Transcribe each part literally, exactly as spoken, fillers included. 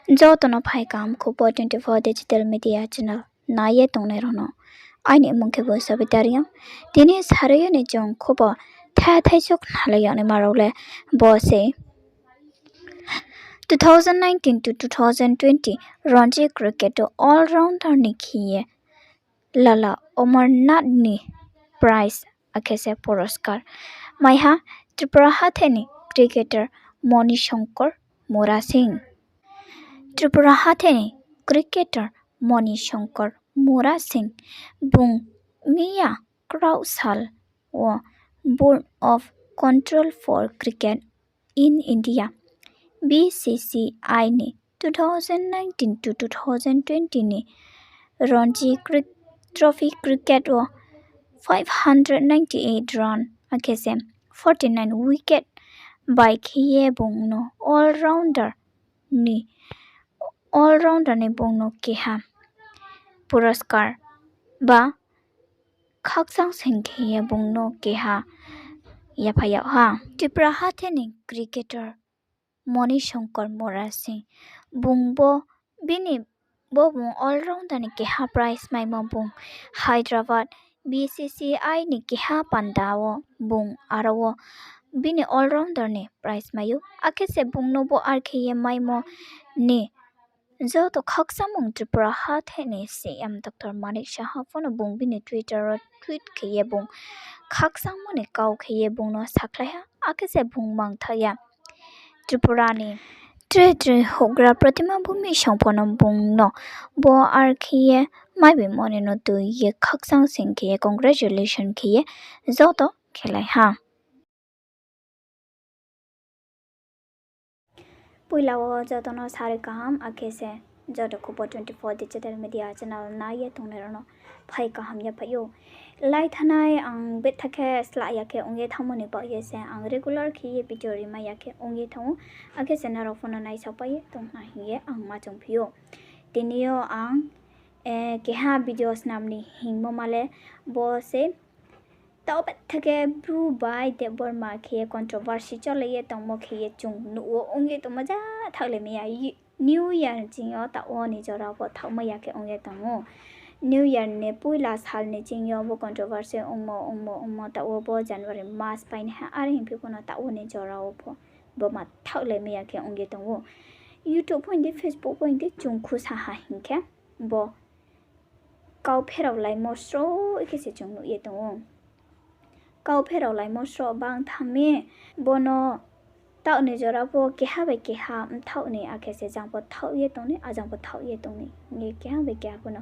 Joto no phai kaham Khupo twenty-four digital media channel nai ye tongnai rao no. Aini mmung khe bo Sabita Reang. Tini sarui yo ni chung khupo thai thai suk nalai yag naima rao le bo se two thousand nineteen to two thousand twenty Ranji Cricket wo all-rounder ni khe ye Lala Amarnath ni prize akhe se puraskar mai ha Tripura hathe ni cricketer Moni Shankar Murasing. Tripura hathe ni cricketer Moni Shankar Murasing bung miya kraoh sal wo Board of Control for Cricket in India, B C C I ni two thousand nineteen to two thousand twenty ni Ranji Cri-, Trophy Cricket wo five hundred ninety-eight run akhe se forty-nine wicket bai khe ye bung no all-rounder ni, all-rounder ni bung no keha puraskar ba khakchang sing khe ye bung no keha yaphaih yag ha. Tripura hathe ni cricketer Moni Shankar Murasing bung bo bini bo bung all-rounder ni keha prize maimo bung Hyderabad B C C I ni keha panda wo bung aro wo bini all-rounder ni prize mai ou. Akhe se bung no bo are khe ye maimo ni joto khakchangmung Tripura hathe ni C M Doctor Manik Saha pho no bung bini Twitter wo tweet khe ye bung khakchangmo ni kau khe ye bung no sakhlai ha, akhe se bung mangthaoh ya. Tripura ni tre tre houhgra Pratima Bhumi Song pho no bung no bo are khe ye maibimo ni no tui ye khakchang sing khe ye congratulation khe ye joto khelai ha. Poila wo joto no sarui kaham, akhe se joto Khupo twenty-four digital media channel nai ye tongnai rao no phai kaham yaphaih ou. Lai thanai ang betha khe slah ya khe ong ye thanngmo ni baoh ye se ang regular khe ye video rimai ya khe ong ye thanng ou, akhe se nrao pho no naisaopai ye tong khna hing ye ang ma chungphi ou. Tini yo ang, eh, keha video snam ni hingmo ma le bo se Taoh betha khe Bru bai Debbarma khe ye controversy cholai ye tongmo khe ye chung nuh wo ong ye tongmo ja thaohlai mai ya. New Year ni ching yo taoh wo ni jora pho thaohmai ya khe ong ye tong ou. New Year ni poila sal ni ching yo bo controversy ongmo, ongmo, ongmo, taoh wo bo January mas painaiha are hing phi pho no taoh wo ni jora wo pho bo ma thaohlai mai ya khe ong ye tong ou. YouTube pho hing di, Facebook pho hing di, chung khusa ha hing khe bo kau pherao laimo sroh khe se chung nuh ye tong ou. Kau pherao laimo sroh bang thanng mi, bo no taoh ni jora pho keha bai keha mthaoh ni, akhe se jang pho thaoh ye tong ni, ajang pho thaoh ye tong ni hing ye keha bai keha pho no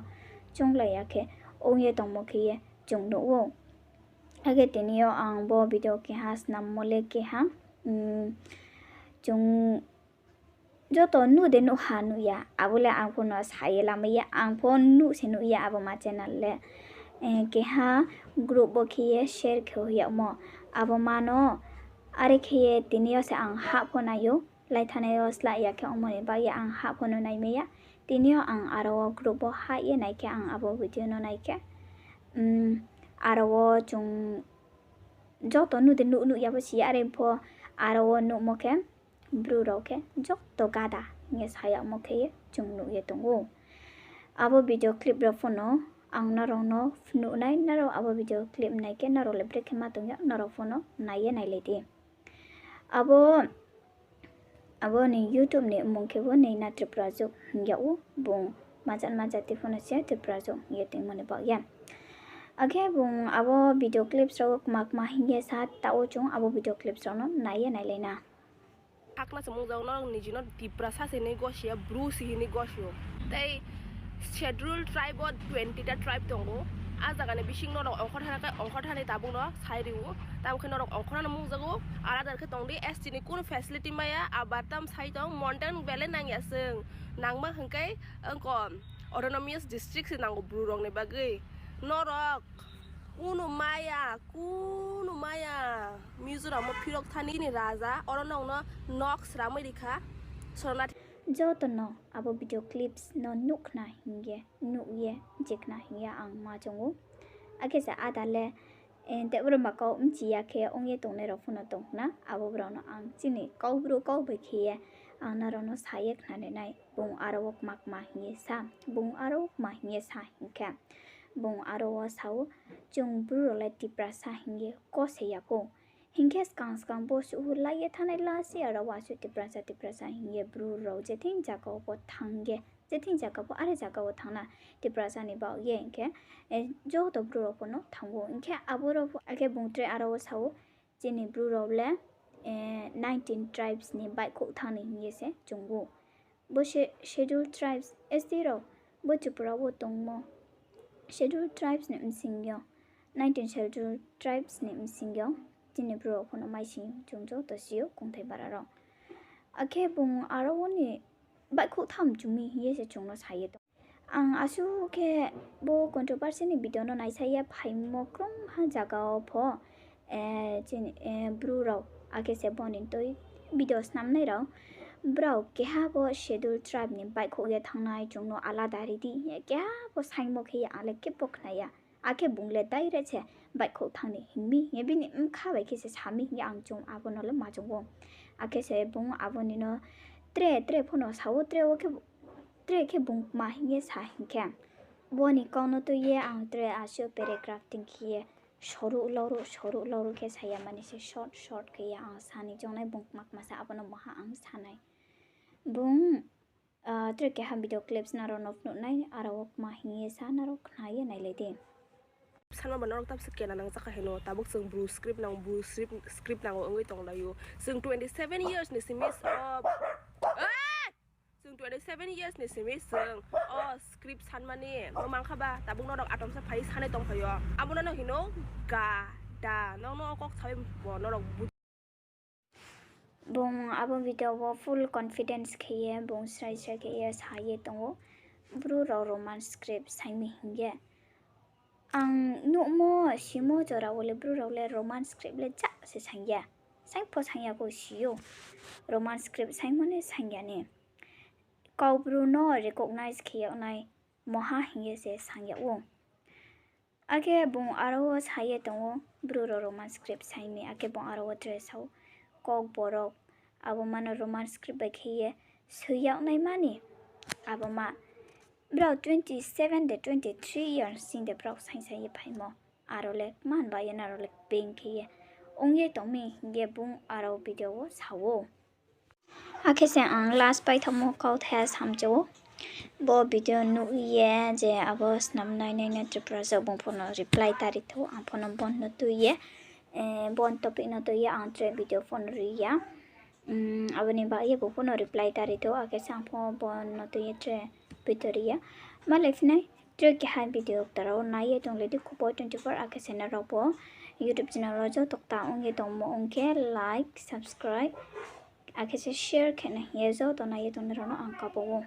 chunglai ya khe ong ye tongmo khe ye chung nuh ou. Akhe tini yo ang bo video keha snammo le keha, chung joto nuh de nuh ha nuh ya, abo le ang pho no sa ye lamai ya, ang pho nuh se nuh ya abo ma channel le, eh, keha group wo khe ye share khe hoih yagmo, abo ma no are khe ye tini yo se ang hah pho nai ou, lai thanai yo slah ya khe ongmo ni baoh ye ang hah pho no naimai ya. Tini yo ang aro wo group wo hah ye nai khe ang abo video no nai khe, aro wo chung joto nuh de nuh nuh ya bo si ya, are pho aro wo nuhmo khe Bru rao khe joto gada hing ye sa yagmo khe ye chung nuh ye tong ou. Abo video clip rao pho no ang nrao no phnuh nai, nrao abo video clip nai khe nrao le brekhe ma tong ya, nrao pho no nai ye nailai di. Abo, abo ni YouTube ni mmung khe bo Neina Tripura Juk hing yag ou, bung majat majat ti pho no se Tripura Juk hing ye tongmo ni baoh ye. Akhe bung abo video clips rao kma kma hing ye sa taoh wo chung abo video clips rao no nai ye nailai na. Hakna se mungjago, norok niji no Tiprasa se hinwi gosi ya, Bru se hinwi gosi o. Tei Scheduled Tribe o twenty ta tribe tongo. A jaga ni bising norok ongkhor thani khe ongkhor thani tabuk no sai ri o. Tamo khe norok ongkhor no mungjago, alada khe tong di, S T ni kunu facility maya, abar tam sai tong, mountain valley nang ya chwng. Nangma hwnkhe wngko autonomous district se nango Bru rok ni bagwi. Norok kunu maya, kunu maya, Mizoram o phirok thani ni raja, oro nokno nok sramwi rikha, sorna. Joto no abo video clips no nuh khna hingye, nuh ye je khna hingye ang ma chongo. Akhe se ada le, eh, tei borok ma kau mchi ya khe ong ye tongnai rok phano tong khna, abo borok no ang chini kau bru kau bai khe ye Ang nrao no sa ye khnari nai, bung aro wo kma kma hing ye sa, bung aro wo kma hing ye sa hing khe, bung aro wo sa ou, chung Bru rao le Tiprasa hing ye kose ya khou. Hing khe skang skang bo suhu lai ye thanngnai lasi aro wo asuh Tiprasa, Tiprasa hing ye Bru rao je thing zaga wo pho thanng ye, je thing zaga pho are zaga wo thanng na Tiprasa ni baoh ye hing khe, joto Bru rao pho no thanng ou. Hing khe abo rao pho, akhe bung tre aro wo sa ou, chini Bru rao le nineteen tribes ni baihkhouh thanng ni hing ye se chung ou. Bo se scheduled tribes, S T rao, bo Tripura wo tongmo scheduled tribes ni bsing yo, nineteen scheduled tribes ni bsing yo, chini Bru rao pho no maising chung joto si ou, kongthai bara rao. Akhe bung aro wo ni baihkhouh tham chung mi hing ye se chung no sa ye tong. Ang asuh khe bo controversy ni video no naisa ye phaimo krungha zaga wo pho, Bru rao, akhe se bo ni tui video snamnai rao, brao keha bo scheduled tribe ni baihkhouh ye thanngnai chung no alada ri di hing ye keha bo saingmo khe ye ang le khe bo khna ya. Akhe bung le direct se baihkhouh thanng ni hing mi hing ye bini bkha bai khe se sa mi hing ye ang chung abo no le ma chung ou. Akhe se bung abo ni no tre tre pho no sa ou, tre wo khe, tre khe bung kma hing ye sa hing khe, bo ni kau no tui ye ang tre asuh paragraph ting khe ye soruh loruh, soruh loruh khe sa ya mani se short short khe ye ang sa ni choung nai, bung kma kma sa abo no maha ang sa nai. Bung tre keha video clips nrao no phnuh nai, aro wo kma hing ye sa nrao khna ye nailai di. Sanma ba norok tabuk se kena nang chakha hino, tabuk chwng Bru script nang, Bru script, script nango wngwi tonglai o. Chwng twenty seven years ni simi o, chwng twenty seven years ni simi chwng o script sanmani no mankha ba, tabuk norok atomsa phai sanai tongphai o. Abo no hino gada, nono o kok sawi bo norok bu- Bung abo video wo full confidence khe ye, bung srai srai khe ye sa ye tong ou, Bru rao Roman script saing mi hing ye. Ang nuhmo, simo jora wo le Bru rao le Roman script le ja se saing ya. Saing pho saing ya kho si ou. Roman script saingmo ni saing ya ni. Kau Bru no recognize khe yag nai moha hing ye se saing yag ou. Akhe bung aro wo sa ye tong ou, Bru rao Roman script saing mi, akhe bung aro wo tre sa ou, Kokborok, abo ma no Roman script bai khe ye soi yag naima ni. Abo ma, brao twenty seven de twenty three years sing de brao saing sa ye phaimo. Aro le kman ba ye nrao le ping khe ye ong ye tong mi hing ye bung aro video wo sa ou. Akhe se ang last paithaohmo kauthai samchu ou. Bo video nuh ye je abo snamnai naina Tripura jok bung pho no reply ta ri thou, ang pho no bon no tui ye, bon topic no tui ye ang tre video pho no ri ya. Abo ni bagoi ye bo pho no reply ta ri thou, akhe se ang pho bon no tui ye tre video ri ya. Malai phinai tre keha video kta rao nai ye tong le di Khupo twenty four, akhe se nrao pho YouTube channel wo joto kta ong ye tongmo ong khe like, subscribe, akhe se share khe nai hing ye joto nai ye tongnai rao no ang kabo ou.